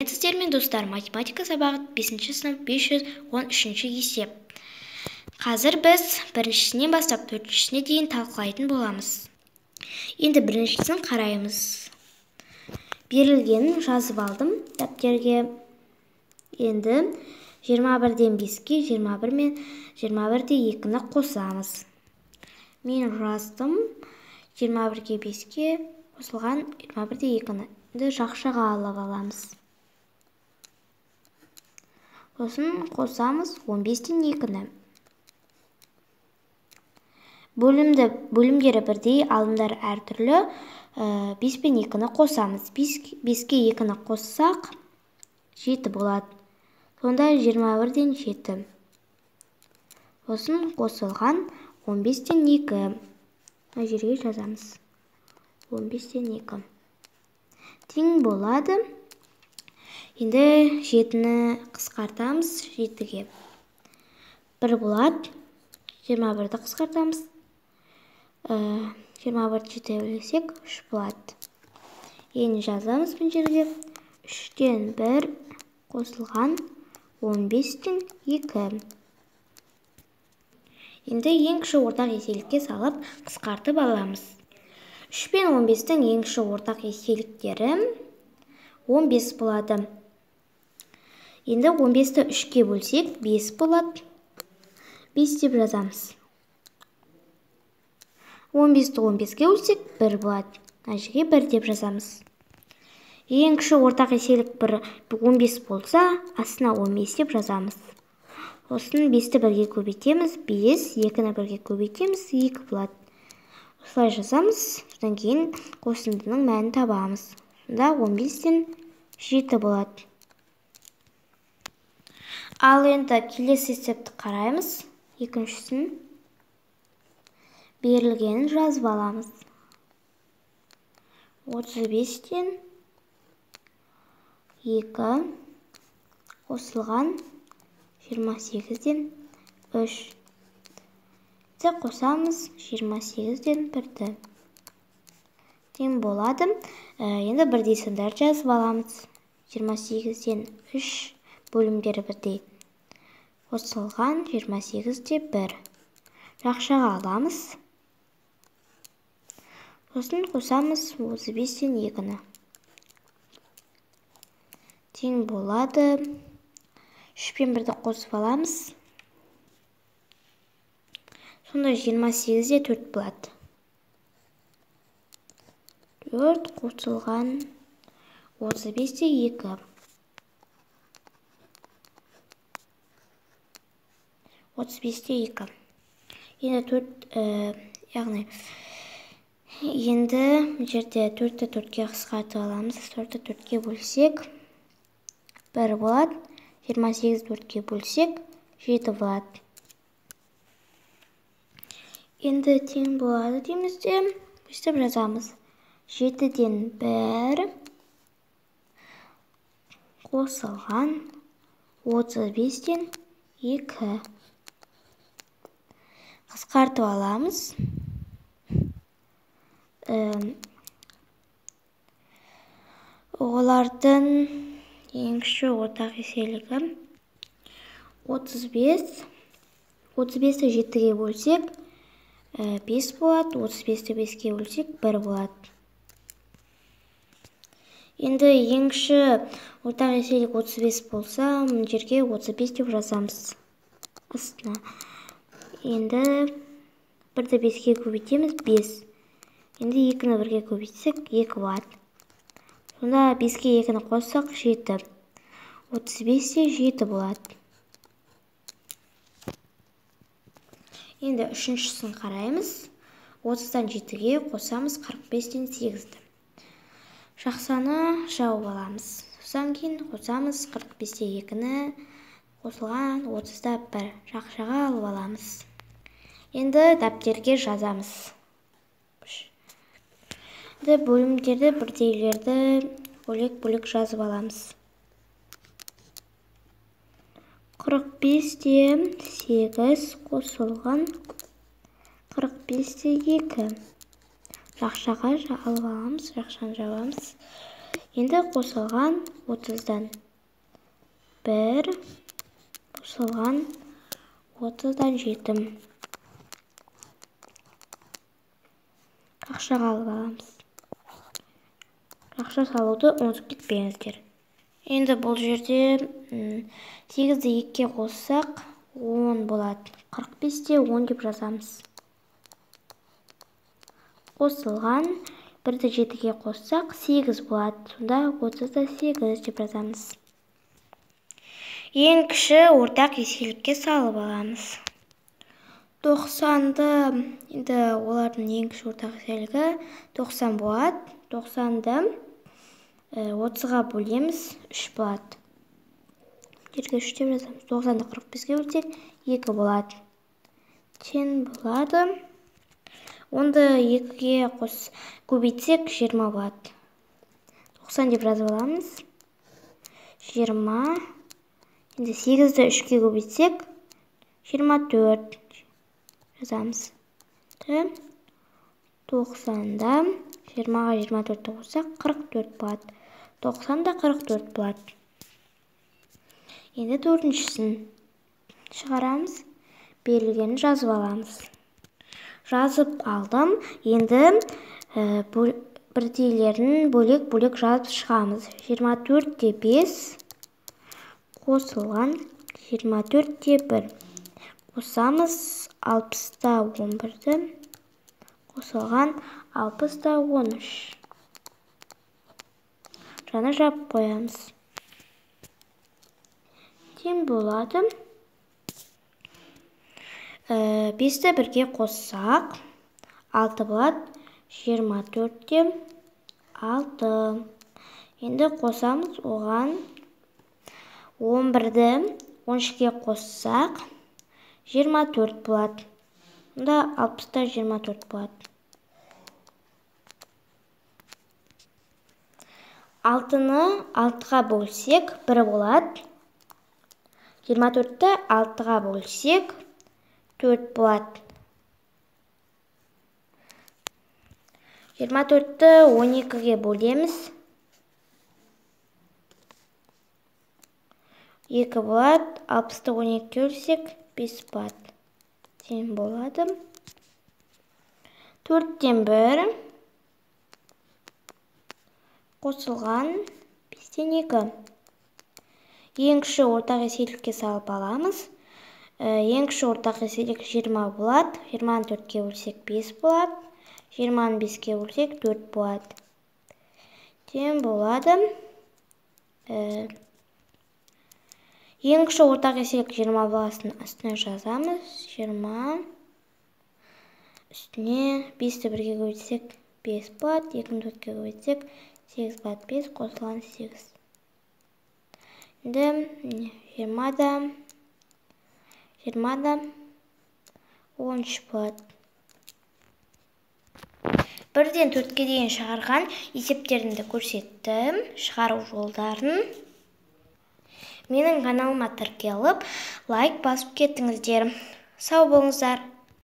Сәлеметсіздер ме, достар? Математика сабағы, 5 сынып, 513 есеп. Қазір біз біріншісінен бастап төртіншісіне дейін талқылайтын боламыз. Енді біріншісін қараймыз. Берілгенін жазып алдым дәптерге. Енді 21-ден 5-ке 21 мен 21-де 2-ні қосамыз. Мен жаздым 21-ге 5-ке қосылған 21-де 2-ні. Енді жақшаға алып аламыз. Сосын қосамыз 15-тен 2-ні. Бөлімдері бірдей, алымдары әртүрлі. 5 пен 2-ні қосамыз. 5-ке 2-ні қоссақ 7 болады. Сонда 21-ден 7. Сосын қосылған 15-тен 2. Мына жерге жазамыз. 15-тен 2. Тең болады. Енді 7-ні қысқартамыз 7-ге. 1 болады. 21-ді қысқартамыз. 21-ді 7-ге бөлсек 3 болады. Енді жазамыз бұл жерге 3-тен 1 қосылған 15-тен 2. Енді ең кіші ортақ еселікке салып қысқартып аламыз. 3 пен 15-тің ең кіші ортақ еселіктері 15 болады. Енді 15-ті 3-ке бөлсек 5 болады. 5 деп жазамыз. 15-ті 15-ке бөлсек 1 болады. Мына жерге 1 деп жазамыз. Ең кіші ортақ еселік 15 болса, астына 15 деп жазамыз. Сосын 5-ті 1-ге көбейтеміз, 5, 2-ні 1-ге көбейтеміз, 2 болады. Осылай жазамыз. Содан кейін қосындының мәнін табамыз. Сонда 15-тен 7 болады. Ал енді келесі есепті қараймыз. Екіншісін берілгенін жазып аламыз. 35-тен 2 қосылған 28-ден 3. Қосамыз 28-ден 1-ді. Тең болады. Енді бірдей сандарды жазып аламыз. 28-ден 3 бөлімдері бірдей. Қосылған 28-де 1. Жақшаға аламыз. Сосын қосамыз 35-тен 2-ні. Тең болады. 3 пен 1-ді қосып аламыз. Сонда 28-де 4 болады. 4 қосылған 35-те 2. 35-те 2. Енді 4, яғни енді бұл жерде 4-ті 4-ке қысқартып аламыз. 4-ті 4-ке бөлсек 1 болады. 28 4-ке бөлсек 7 болады. Енді тең болады дейміз де, өстіп жазамыз. 7-ден 1 қосылған 35-тен 2. Қысқартып аламыз. Олардың ең кіші ортақ еселігі 35. 35-ті 7-ге бөлсек 5 болады. 35-ті 5-ке бөлсек 1 болады. Енді ең кіші ортақ еселік 35 болса, мына жерге 35 деп жазамыз. Астына. Енді 1-ді 5-ке көбейтеміз, 5. Енді 2-ні 1-ге көбейтсек 2 болады. Сонда 5-ке 2-ні қоссақ 7. 35-те 7 болады. Енді үшіншісін қараймыз. 30-дан 7-ге қосамыз 45-тен 8-ді. Жақшаны жауып аламыз. Содан кейін қосамыз 45-те 2-ні қосылған 30-да 1. Жақшаға алып аламыз. Енді дәптерге жазамыз. Енді бөлімдерді, бірдейлерді бөлек-бөлек жазып аламыз. 45-те 8 қосылған 45-те 2. Жақшаға алып аламыз, жақшаны жабамыз. Енді қосылған 30-дан 1 қосылған 30-дан 7. Ақшаға алып аламыз. Ақша салуды ұмытып кетпеңіздер. Енді бұл жерде 8-ді 2-ге қоссақ 10 болады. 45-те 10 деп жазамыз. Қосылған 1-ді 7-ге қоссақ 8 болады. Сонда 30-да 8 деп жазамыз. Ең кіші ортақ еселікке салып аламыз. 90-ды, енді олардың ең кіші ортақ еселігі 90 болады. 90-ды 30-ға бөлеміз, 3 болады. Жерге 3 деп жазамыз. 90-ды 45-ге бөлсек 2 болады. Тең болады. Онды 2-ге көбейтсек 20 болады. 90 деп жазып аламыз. 20. Енді 8-ді 3-ке көбейтсек 24 жазамыз. 90-да 20-ға 24-ті қоссақ 44 болады. 90-да 44 болады. Енді төртіншісін шығарамыз. Берілгенін жазып аламыз. Жазып алдым. Енді бірдейлерін бөлек-бөлек жазып шығамыз. 24-те 5 қосылған 24-те 1. Қосамыз 60-та 11-ді қосылған 60-та 13. Жаңа жап қоямыз. Тең болады. 5-ті 1-ге қоссақ 6 болады. 24-те 6. Енді қосамыз оған 11-ді 13-ге қоссақ 24 болады. Онда 60-та 24 болады. 6-ны 6-ға бөлсек 1 болады. 24-ті 6-ға бөлсек 4 болады. 24-ті 12-ге бөлеміз. 2 болады. 60-ты 12-ге бөлсек 5 болады. Тең болады. 4-тен 1 қосылған 5-тен 2. Ең кіші ортақ еселікке салып аламыз. Ең кіші ортақ еселік 20 болады. 20-ны 4-ке бөлсек 5 болады. 20-ны 5-ке бөлсек 4 болады. Тең болады. Ең кіші ортақ еселік 20 боласының үстіне жазамыз. 20 үстіне 5-ті 1-ге көбейтсек 5 болады. 2-ні 4-ке көбейтсек 8 болады. 5 қосылған 8. Енді 20-да 13 болады. 1-ден 4-ке дейін шығарған есептерімді көрсеттім, шығару жолдарын. Менің каналыма тіркеліп, лайк басып кетіңіздер. Сау болыңыздар.